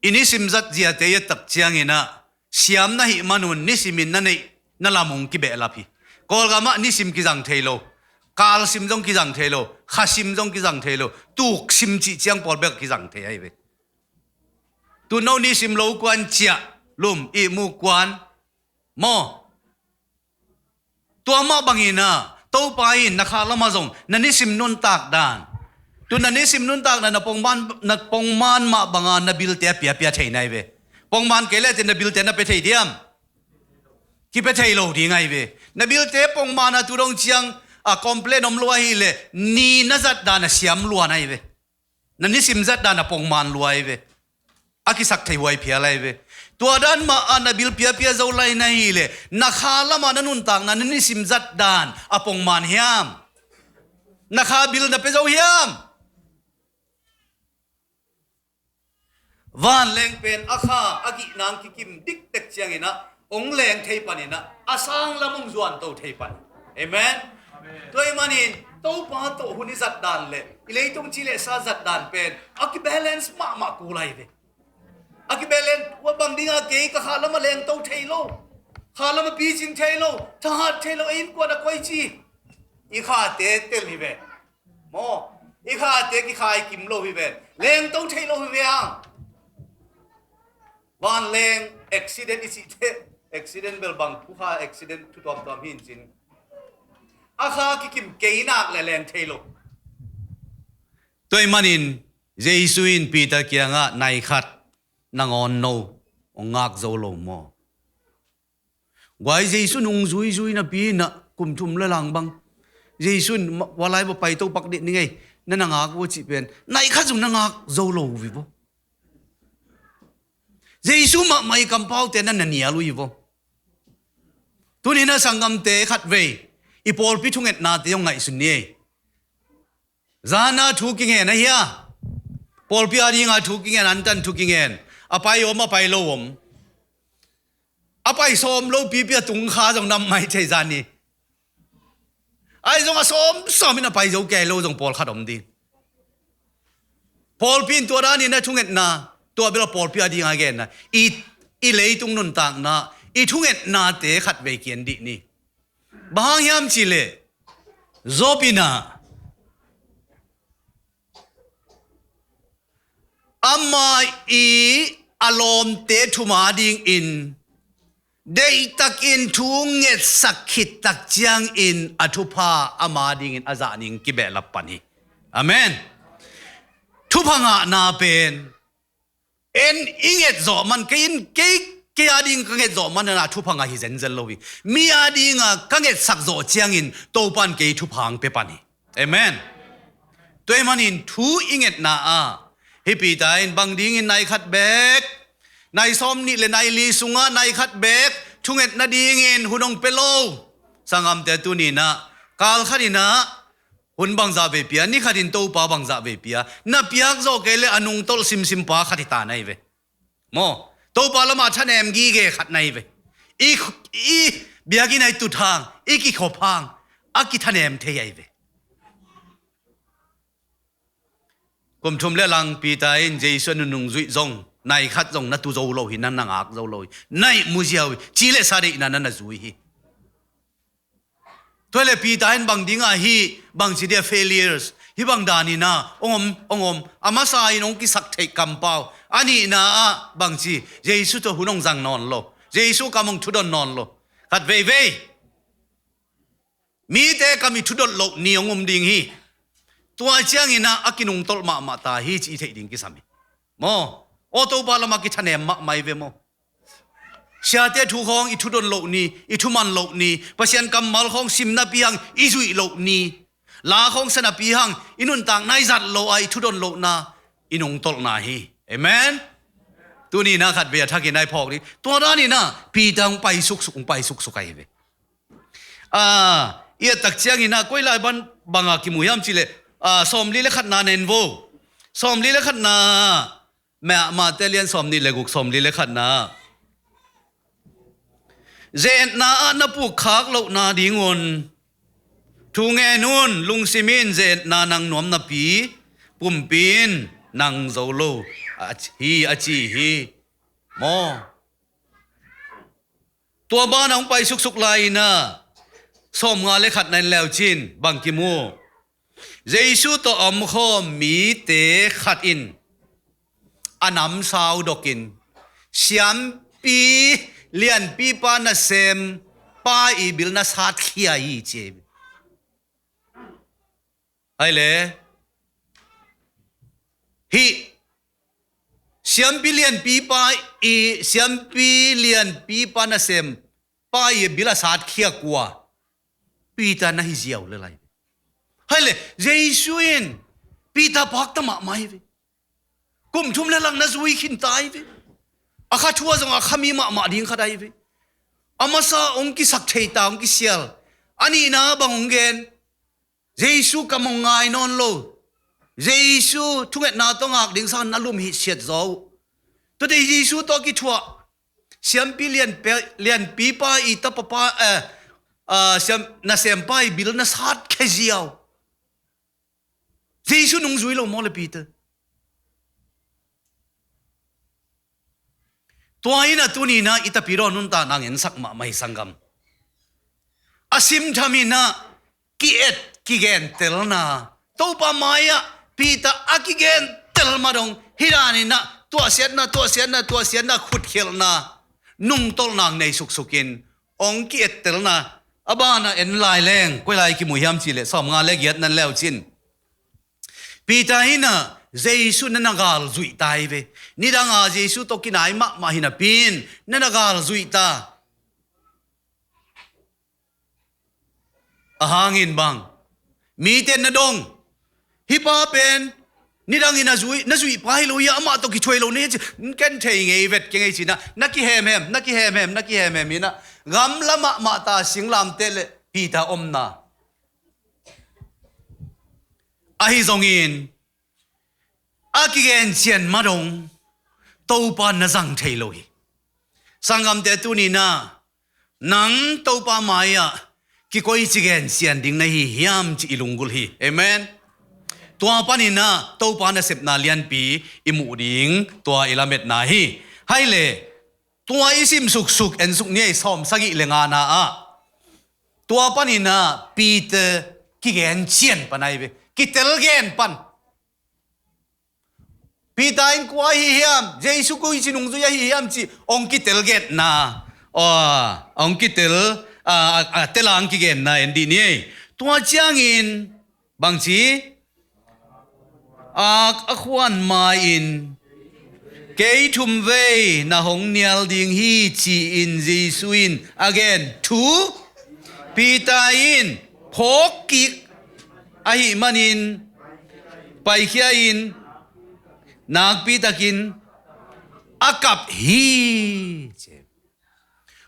i nisim zat ziate i et tak ciangin ah, siam na hih manun nisimin na neih na lam hong kibehlap hi. Kawlgamah nisim kizang thei lo, kalsim zong kizang thei lo, khasim zong kizang thei lo, tuksim cih ciang pawl bek kizang thei ahi ve. Tu'n no nisim lo kuan, ciah, lum, ihmu kuan, maw? Tua mah bangin ah Topa in na khak lamah zong na nisim nuntak dan, tu na nisim nuntak dan, na pongman, na pongman mah banga na bilte a piapia thei na hi ve. Pongman kei leh teh na bilte na pia thei diam? Kipia thei lo ding ahi ve. Na bilte pongman a tu dong ciang a complain om lua hi leh, ni na zat dan a siam lua na hi ve. Na nisim zat dan a pongman lua hi ve. A kisaktheih huai phial ahi ve. Tua dan mah ah na bil piapia zo lai na hih leh, na kha lamah na nuntakna, na nisim zat dan a pongman hiam? Na kha bil na pia zo hiam? Vanleng pen a kha a gih nang kikim diktek ciangin ah hong leng thei panin ah a sang lam hong zuanto thei pan. Amen. Amen. Tua ahih manin Topa tawh hun i zat dan le i leitung ci le sa zat dan pen a kibalance mahmah kul lai ve. A kibalance uh bang dingah kei ka kha lamah lengto thei lo, kha lamah picing thei lo, thahat thei lo, ei innkuan a koici, i khate tel hi ve. Maw, i khate kikhai kim lo hi ve. Lengto thei lo hi ve ang. Vanleng accident i cihte, accident bel bang pukha accident thu tuamtuam hi in cin, a kha kikim kei nak le leng thei lo. Tua ahih manin Jesu in Peter kiangah nai khat nangawn no hong ngak zo lo maw? Guai, Jesu nung zuizui napi inah kum thum le lang bang Jesu in, "Walai va pai to pak dih ni ngei, na na ngak uh," a cih pen nai khat zong na ngak zo lo uh hi vo. Jesu mahmah i kampaute na na nial uh hi vo. Tuni na sanggamte khatvei i pawlpi thungetnate hong ngaihsun ni ei. Zana thu kingen ahi a, pawlpi a dinga thu kingen, antan thu kingen, a pai om, a pai lo om, a pai sawm lo pipi a tung kha zong nam mai thei zani. Ai zong a sawm sawm in a pai zo kei lo zong pawlkhat om ding. Pawlpi in tua danin a thungetna, tua bel a pawlpi a dinga genna, i, i leitung nuntakna, i thungetnate khatvei kian dih ni. Bang hang hiam cih leh Job in ah ama i a lawmte thuma dingin deihtakin thu ngetsak khit tak ciangin a thupha ama dingin a zah ning kibehlap pan hi. Amen. Thupha ngahna pen en i nget zawh man, kei in, kei, kei a ding ka nget zawh man a thupha ngah hi zenzel lo hi. Mi a dinga ka ngetsak zawh ciangin Topa in kei thupha hong pia pan hi. Amen. Tua ahih manin thu i ngetna ah hih Peter in bang dingin nai khat bek, nai sawm nih le nai li sungah nai khat bek thunget nadingin hun hong pia lo? Sanggamte, tuni inah kal khat inah hun bangzah vei pia, ni khatin Topa bangzah vei pia, na piak zawh kei le a nungtolh simsim pa khat hi ta na hi ve. Maw, Topa lamah thanem gige khat na hi ve. I, i biakinn ah i tut hang, i kikhop hang a kithanem thei ahi ve. Kum thum le lang Peter in Jesu a nunung zuih zong nai khat zong na tu zo lo hi, na na ngak zo lo hi, na ihmu ziau hi, ci le sa deihna na na zui hi. Tua le Peter in bang dingah hih bangci dia failures, hih bang danin ah hong om, hong om, a masa in hong kisak theih kampau, a nihna ah bangci, Jesu tawh hun hong zang nawn lo, Jesu kam hong thudon nawn lo. Khat veivei mite kam i thudot loh ni hong om ding hi. Tua ciangin ah a kinungtolh mahmah ta hi cih i theih ding kisam hi. Maw, aw Topa lamah kithanem mahmah hi ve maw. Siate thu khawng i thudon loh ni, i thuman loh ni, Pasian kammal khawng sim napi hang i zuih loh ni, la khawng sa napi hang i nuntakna i zat loh a i thudon lohna i nungtolhna hi. Amen. Tuni inah khat vei a thakin a i phawk ding. Tua danin ah Peter hong pai suksuk, hong pai suksuk ahi ve. Ah, i et tak ciangin ah koi lai ban banga kimu hiam cih leh, ah, sawmli le khatna nen vo. Sawmli le khatna, Mah, Mate lian sawmnih le guk, sawmli le khatna. Ze-etna ah na pukkhak lohna dingun thu ngen un, lungsim in ze-etna nang nuam napi pumpi in nang zo lo a ci, a ci hi. Maw. Tua banah hong pai suksuk lai-in ah sawmnga le khatna en leucin bang kimu? Jesu tawh a omkhawm mite khat in a namsau dokin, "Siampi lianpipa nasem pa i bil na satkhia hi," ci hi. Hai le, hih siampi lianpipa i, siampi lianpipa nasem pa i bil a satkhia kua? Peter na hi ziau le lai. Hai le, Jesu in Peter pakta mahmah hi ve. Kum thum le lang na zui khin ta hi ve. A kha thu ah zong a kha mi mahmah ding khat ahi ve. A masa hong kisak thei ta, hong kisial. A nihna bang hong gen? Jesu kam hong ngai nawn lo. Jesu thungetna tawh ngak ding sang na lum hi siat zaw uh. Tuate Jesu tawh kithuah siampi lianpi, lianpipa i tapapa, eh, ah, siam, nasempa i bil na sat khe ziau. Jesu nungzui lo maw le Peter? Tua in a tuni in a i tapidaw nuntakna ngensak mahmah hi sanggam. A simtham in a ki-et kigentelna, Topa mai-ah Peter a kigentel ma dong hi dan in a tuahsiatna, tuahsiatna, tuahsiatna, khutkhialhna, nungtolhna nei suksuk in hong ki-ettelna a banah en lai leng koi lai kimu hiam cih leh sawmnga le giat nan leucin Peter in a Jesu na na galzuih ta hi ve. Nidang a Jesu tawh kinai mahmah hi napi in na na galzuih ta. A hangin bang? Mite na dong. Hih pa pen nidang in a zui, na zuih pa hi lo hi a, amah tawh kithuai lo na hi ci, ken thei ngei vet kei ngei ci-in a, na kihemhem, na kihemhem, na kihemhem in a, gamla mahmah ta singlamteh le Peter omna. Ahi zongin a kigencian ma dong Topa na zang thei lo hi. Sanggamte, tuni in a nang Topa mai-ah kikoici gencian ding na hi hiam cih i lunggulh hi. Amen. Tua panin a Topa nasepna lianpi i muh ding tua i lametna hi. Hai le, tua i sim suksuk en suk ni ei, sawm sagih le ngana ah. Tua panin a Peter kigencian pan ahi ve. Kitelgen pan. Peter in kua ahi hiam? Jesu koici nungzui ahi hiam cih hong kitelgenna. Aw, hong kitel, a, a, a telang kigenna en dih ni ei. Tua ciangin bangci? Ak a khuan ma-in, kei thum vei na hong nial ding hi, ci-in Jesu in a gen thu Peter in phawk kik ahih manin paikhia in nakpi takin a kap hi.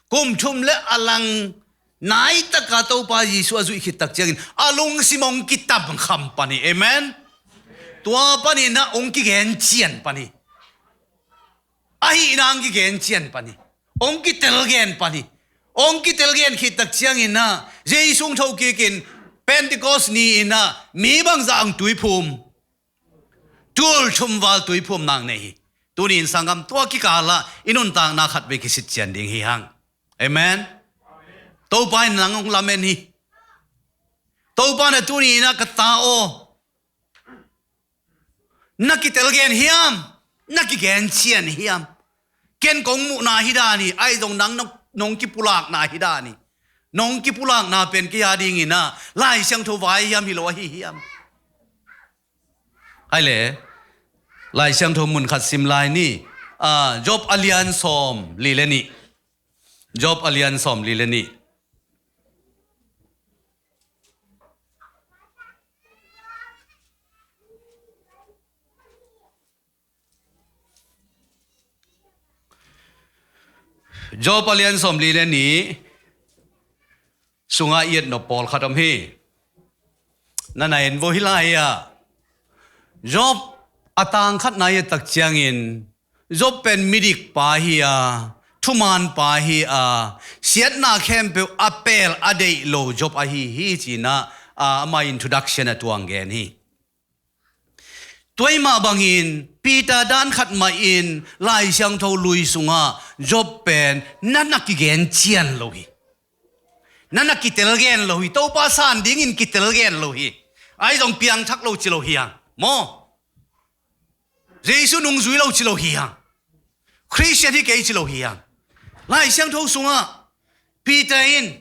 Kum thum le a lang nai taka Topa Jesu a zuih khit tak ciangin a lungsim hong kitamkham pan hi. Amen. Tua panin a hong kigencian pan hi. Ahihna hong kigencian pan hi. Hong kitelgen pan hi. Hong kitelgen khit tak ciangin a Jesu hong tho kikin Pentecost ni-in a mi bangzah hong tuiphum. Tul thum val tuiphum nang nei hi. Tuni in sanggam, tua kikal ah i nuntakna khat vei kisit cian ding hi hang. Amen. Topa in nang hong lamen hi. Topa in a tuni in a ka ta aw, na kitelgen hiam? Na kigencian hiam? Ken kong muhna hi dan hi, ahi zong nang nong, nong kipulakna hi dan hi. Nong kipulakna pen kei a dingin a Lai Siangtho vai hiam hi lo ahi hiam? Hai le, Lai Siangtho mun khat sim lai ni. Ah, Job a lian sawm li le nih. Job a lian sawm li le nih. Job a lian sawm li le nih sungah i et nop pawlkhat om hi. Na na en vo hi lai-ah. Job a tang khat na i et tak ciangin Job pen midik pa hi a, thuman pa hi a, siatna khempeuh a pel a deih lo Job ahi hi ci-in a, a, amah introduction a tuang gen hi. Tua ahih mah bangin Peter dan khat mah in Lai Siangtho lui sungah Job pen na na kigencian lo hi. Na na kitelgen lo hi. Topa san dingin kitelgen lo hi. Ahi zong piangthak lo ci lo hi hang. Maw? Jesu nungzui lo ci lo hi hang. Khristian hi kei ci lo hi hang. Lai Siangtho sungah Peter in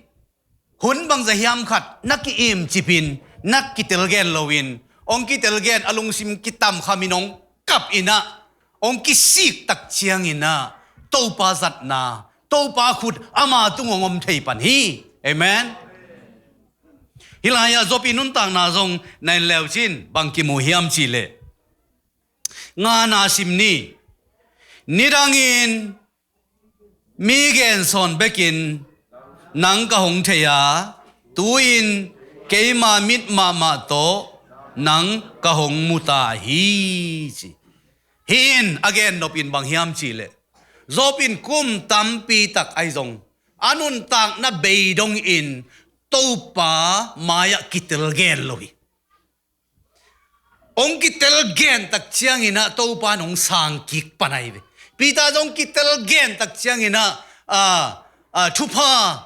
hun bangzah hiam khat na ki-imcipin, na kitelgen loin, hong kitelgen a lungsim kitamkhamin hong kap in a, hong kisik tak ciangin a, Topa zatna, Topa khut ama tung hong om thei pan hi. Amen. Hih lai-ah Job i nuntakna zong na en leucin bang kimu hiam cih leh, ngana sim ni. Nidangin Mi gensawn bekin nang ka hong thei a, tu-in keima mit mahmah tawh nang ka hong mu ta hi, ci. Hih in a gennop in bang hiam cihleh, Job in kum tampi tak ahi zong a nuntakna bei dongin Topa mai-ah kitel gen lo hi. Hong kitel gen tak ciangin ah Topa in hong sang kik pan ahi ve. Peter zong kitel gen tak ciangin ah, a, a, thupha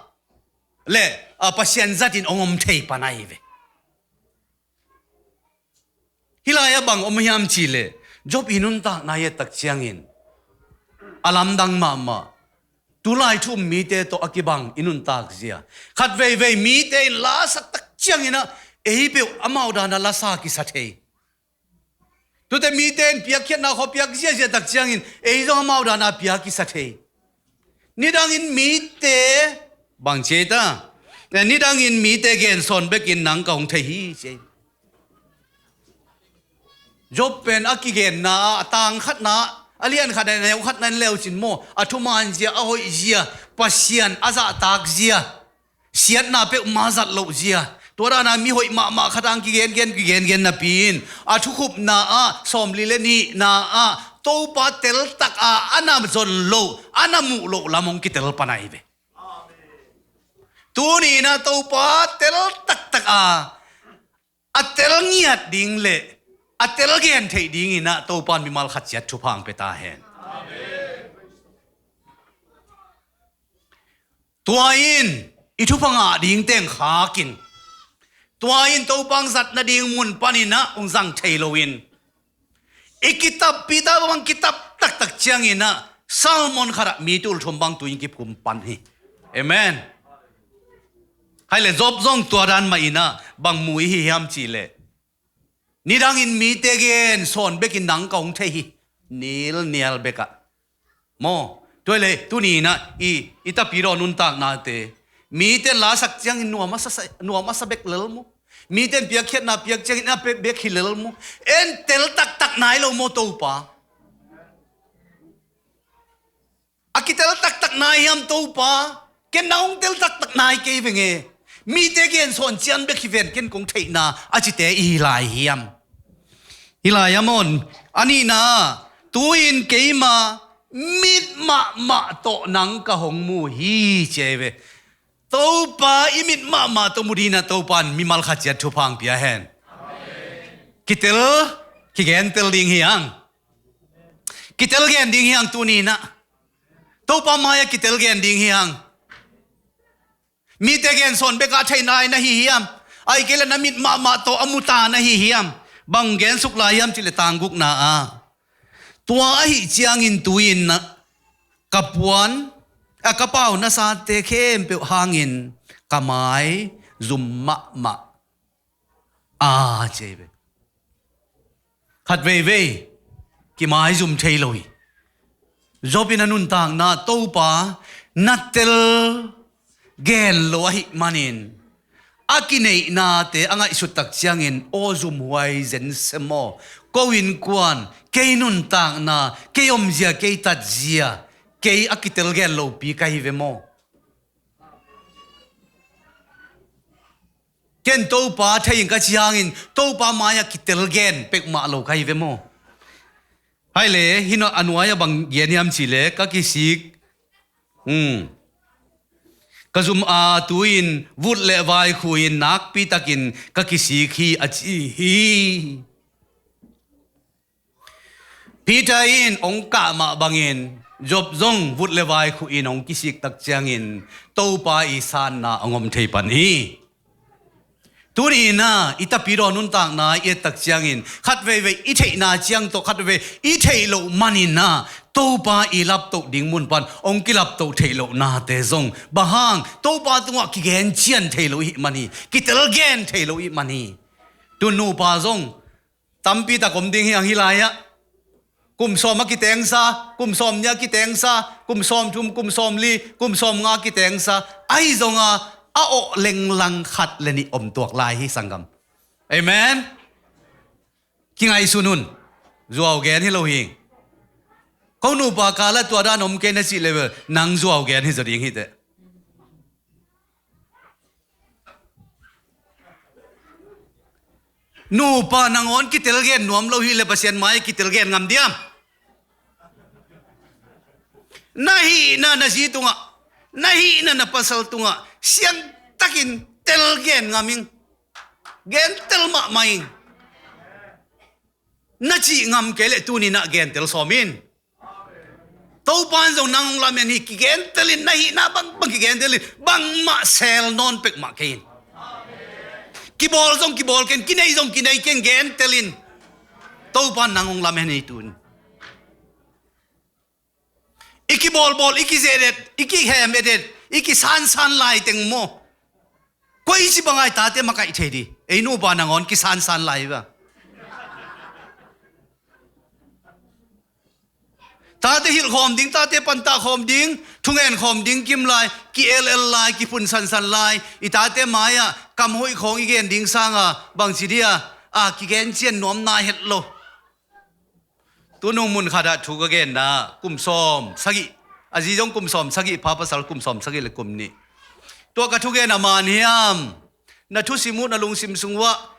le, a, Pasian zatin hong om thei pan ahi ve. Hih lai-ah bang om hiam cihleh, Job i nuntakna i et tak ciangin a lamdang mahmah. Tulai thu-um mite tawh a kibang i nuntak zia. Khat veivei mite in la sak tak ciangin ah, ei peuh amau dan a la sa kisa thei. Tute mite in piakkhiatna khua piak ziazia tak ciangin ei zong amau dan a pia kisa thei. Nidangin mite bang ci ei ta? Eh, nidangin mite gensawn bekin nang ka hong thei hi, ci ei. Job pen a kigenna ah, a tang khatna, a lian khat a neu khatna in leucin maw, a thuman zia, a hoih zia, Pasian a zahtak zia, siatna peuhmah zat loh zia, tua dan a mi hoih mahmah khat hang kigengen, kigengen napi in a thukhupna ah, sawmli le nihna ah Topa teltak a a na zon loh, a na muh loh lam hong kitel pan ahi ve. Tuni in ah Topa tel taktak a, a tel ngiat ding le a tel gen theih dingin ah Topa in mimal khat ciat thupha hong pia ta hen. Tua in i thupha ngah ding teng khakin, tua in Topa hong zat nading mun panin ah hong zang thei loin, i kitap, Peter bang kitap taktak ciangin ah sermon khat ah mi tul thum bang tu-in kiphum pan hi. Amen. Hai le Job zong tua dan mah in ah bang mu i hi hiam cihleh, nidangin mite gensawn bekin nang ka hong thei hi. Nilnial bek ah maw. Tua hi le tuni in ah i, i tapidaw nuntaknate mite in la sak ciangin nuam a sa, sa, nuam a sa bek lel maw? Mite in piakkhiatna piak ciangin a pe bek hi lel maw? En tel taktak nai lo maw Topa? A kitel taktak nai hiam Topa? Ken na hong tel taktak nai kei veng e. Mite gensawn ciang bek hi ven, ken kong theihna a cite i hi lai hiam? Hi lai a maw. A nihna, tu-in keima mit mahmah tawh nang ka hong mu hi, ci ei ve. Topa i mit mahmah tawh mu dingin ah Topa in mimal khat ciat thupha hong pia hen. Kitel, kigentel ding hi hang. Kitel gen ding hi hang tuni in ah. Topa mai-ah kitel gen ding hi hang. Mite gensawn bek a theih nai na hi hiam? Ahih kei leh na mit mahmah tawh a mu ta na hi hiam? Bang gen suk lai hiam cihleh tang gukna ah, tua ahih ciangin tu-in ah ka puan, a, ka pau nasate khempeuh hangin ka mai zum mahmah a, ci ei ve. Khat veivei kimaizum thei lo hi. Job in a nuntakna Topa na tel gen lo ahih manin a kineihnate a ngaihsut tak ciangin aw zumhuai zen se maw, ko innkuan, kei nuntakna, kei omzia, kei tatzia, kei a kitel gen lopi ka hi ve maw? Ken Topa thei ing ka cih hangin Topa mai-ah kitel gen peuhmah lo ka hi ve maw? Hai le, hih a nuai-ah bang gen hiam cihleh ka kisik, hmm, ka zum a tu-in vut le vai khu-in nakpi takin ka kisik hi a ci hi. Peter in hong kah mah bangin Job zong vut le vai khu-in hong kisik tak ciangin Topa i sanna hong om thei pan hi. Tuni in ah i tapidaw nuntakna i et tak ciangin khat veivei i theihna ciang tawh khat veivei i theih loh manin ah Topa i laptoh ding mun pan hong kilaptoh theih lohnate zong bang hang, Topa tungah kigen cian thei lo i hih man hi. Kitel gen thei lo i hih man hi. Tu nupa zong tampi tak om ding hi hang hih lai-ah. Kum sawm a kitengsa, kum sawmnih a kitengsa, kum sawmthum, kum sawmli, kum sawmnga a kitengsa, ahi zongin a awh lenglang khat le nih om tuak lai hi sanggam. Amen. Kingaihsun un. Zuau gen hi lo hi. Ko nupa kal ah tua dan om kei na cih level nang zuau gen hi zaw ding hi teh. Nupa nangawn kitel gen nuam lo hi le Pasian mai kitel gen ngam diam? Na hihna na zi tungah, na hihna na pasal tungah siangtakin tel gen ngam ing. Gentel mahmah ing. Na cih ngam kei leh tuni-in ah gentel sawm in. Topa'n zong nang hong lamen hi, kigentel in, na hihna bangbang kigentel in, bangmah sel nawn pek mah kei in. Kibawl zong kibawl kei in, kinei zong kinei kei in, gentel in. Topa'n nang hong lamen hi tun. I kibawlbawl, i kizeh et, i kihem et et, i kisansan lai teng maw? Koi ci bang a i tate makaih thei di? Ei nupa nangawn kisansan lai hi ba. Tate hilh khawm ding, tate pantah khawm ding, thungen khawm ding kim lai, ki-el-el lai, kiphun sansan lai, i tate mai-ah kam hoih khawng i gen ding sanga bangci dia, a kigen cian nuam nai het lo. Tunung mun khatah thu ka genna, kum sawm sagih, a zi zong kum sawm sagih pha, pasal kum sawm sagih le kum nih. Tua ka thugen a man hiam? Na thusim uh, na lungsim sung uhah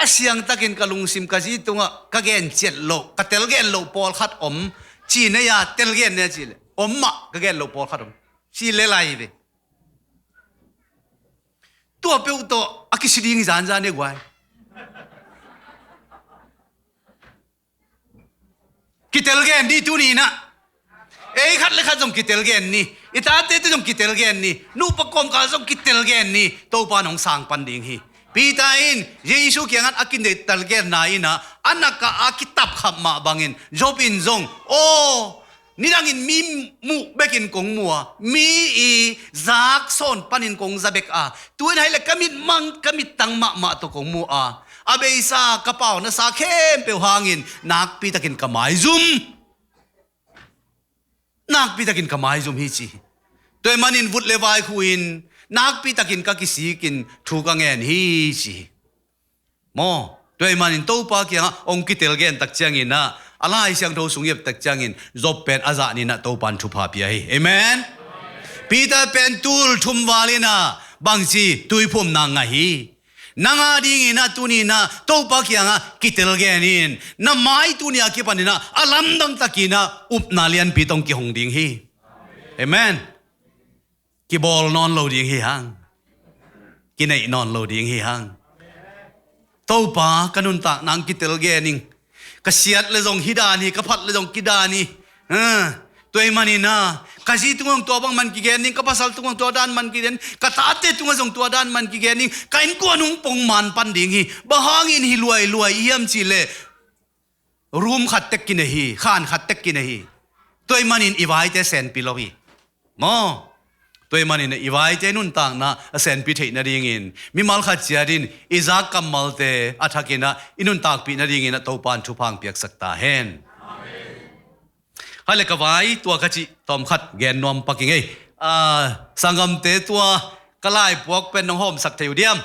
a siangtakin ka lungsim, ka zi tungah ka gen ciat loh, ka telgen loh pawlkhat om, ci nei a, telgen nei a ci leh om mah, ka gen loh pawlkhat om, ci le lai ve. Tua peuh tawh a kisi ding hi zanzan e guai. Kitel gen ni tuni-in ah. Ei khat le khat zong kitel gen ni. I tate tawh zong kitel gen ni. Nupa kawmkal zong kitel gen ni. Topa'n hong sang pan ding hi. Peter in Jesu kiangah a kitel genna in ah, a nakah a kitapkhap mah bangin Job in zong, aw, nidangin mi muh bekin kong mu a, mi i zak sawn panin kong za bek a, tu-in ahih leh ka mit mang, ka mittang mahmah tawh kong mu a, a beisa ka pau nasa khempeuh hangin nakpitakin ka maizum. Nakpitakin ka maizum hi ci hi. Tua ahih manin vut le vai khuh in nakpitakin ka kisikin thu ka ngen hi ci hi. Maw, tua ahih manin Topa kiangah hong kitel gen tak ciangin ah, a Lai Siangtho sung i et tak ciangin Job pen a zah ni-in ah Topa'n thupha pia hi. Amen. Peter pen tul thum val in ah bangci, tuiphumna ngah hi. Nang a dingin ah tuni-in ah Topa kiangah kitel gen in, na mai tuni a kipanin ah a lamdang takin ah upna lianpi tawh kihong ding hi. Amen. Kibawl nawn lo ding hi hang. Kineih nawn lo ding hi hang. Topa, ka nuntakna ah kitel gen ing. Ka siat le zong hi dan hi, ka phat le zong kidan hi. Ha, tua ahih manin ah, ka zi tungah zong tua bang man kigen ing, ka pasal tungah zong tua dan man kigen, ka tate tungah zong tua dan man kigen ing, ka innkuan hong pong man pan ding hi. Bang hangin hi luailuai hiam cih leh, room khat tek kinei hi, khan khat tek kinei hi. Tua ahih manin i vaite senpi lo hi. Maw, tua ahih manin i vaite nuntakna a senpi theih nadingin, mimal khat ciatin i zak kammalte a thakin ah i nuntakpih nadingin ah Topa'n thupha hong piaksak ta hen. Hai le ka vai, tua ka cih tawm khat gen nuam pak ing ei. Ah, sanggamte, tua ka laipuak pen nong hawmsak thei uh diam?